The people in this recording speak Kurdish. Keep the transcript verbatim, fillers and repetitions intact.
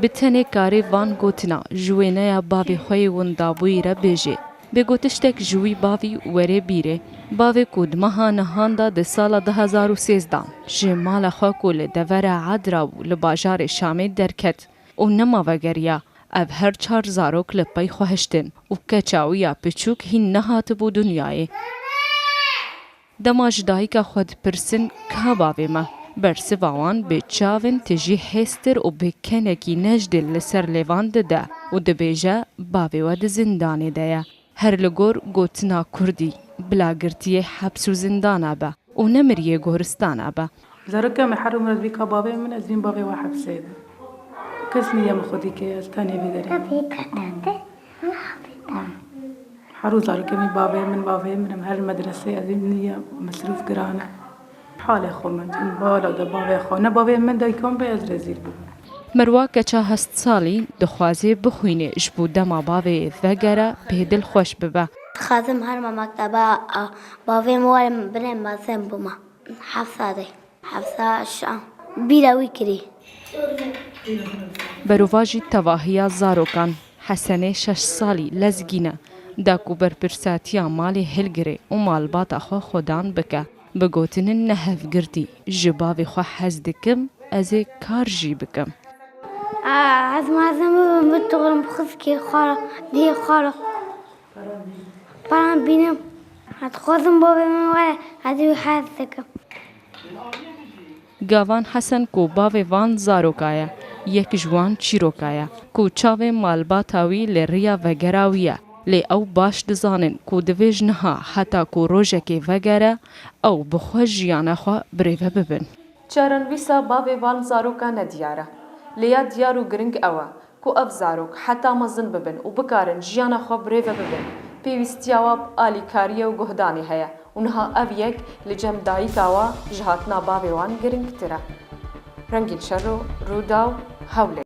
Bi tenê karê van gotina ji wêneya bavê xwe yê windabûyî re bêjê. Bêgo tiştek ji wî bavî were bîrê. Bavê ku di meha nihan de di sala du hezar û sêzdeh ji mala xwe ku li devera Edra bû li bajarê Şamê derket û nema vegeriya. Ev her çar zarok li pey xwe hiştin û keça wî ya piçûk hîn nehatibû dinyayê. Dema ji dayika xwe dipirsin, ka bavê me? Bersiva wan bi çavên tijî hêztir û bi kenekî nejdil li ser lêvan dide û dibêje, bavê we di zindanê de ye. Her li gor gotina kurdî, bila girtiyê heps û zindana be û nemiriyê goristana be. Zarokê me her umre dibî ka bavê min, ez bîm bavê we hepsê de. Kes niye min xwedî ke ez tenê vê derê. Her roz zarokê min, bavê min, bavê min, em her li medresê, ez ê niye mesrûf giran e. Halê xwe min, em bala de bavê xwe, ne bavê min dayika min be ez rezîl bibim. Merwa keça hest salî dixwaze bixwîne ji bo dema bavê vegere pê dilxweş bibe. Dixwazim herma mekteba, a, bavê min were binê mezin bûma. Hefsa de. Hefsa şa. Bîra wî kirî. Berovajî tevahiya zarokan. Hesenê şeş salî lezgîn e. Da ku berpirsatiya malê hilgire û malbata xwe xwedan bike. Bi gotinên nehevgirtî, ji bavê xwe hez dikim, ez ê kar jî bikim. Ez mezin bibim, bituxulim xizkê xwe re, dihê xwe re. Paran bînim. Ez dixwazim bavê min were, ez ê wî hez dikim. Gavan Hesen ku bavê van zaroka ye, yek ji wan çîroka ye, ku çavê malbata wî li riya vegera wî ye. Lê ew baş dizanin ku divê ji niha heta ku rojekê vegere, ew bi xwe jiyana xwe birêve bibin. Çarenivîsa bavê van zaroka nediyar e. Lê ya diyar û giring ew e ku ev zarok heta mezin bibin û bikarin jiyana xwe birêve bibin, pêwîstiya wa bi alîkariyê û guhdanê heye û niha ev yek li cem dayika wa ji hatina bavê wan giringtir e. Rengîn Şero, Rûdaw, Hewlêr.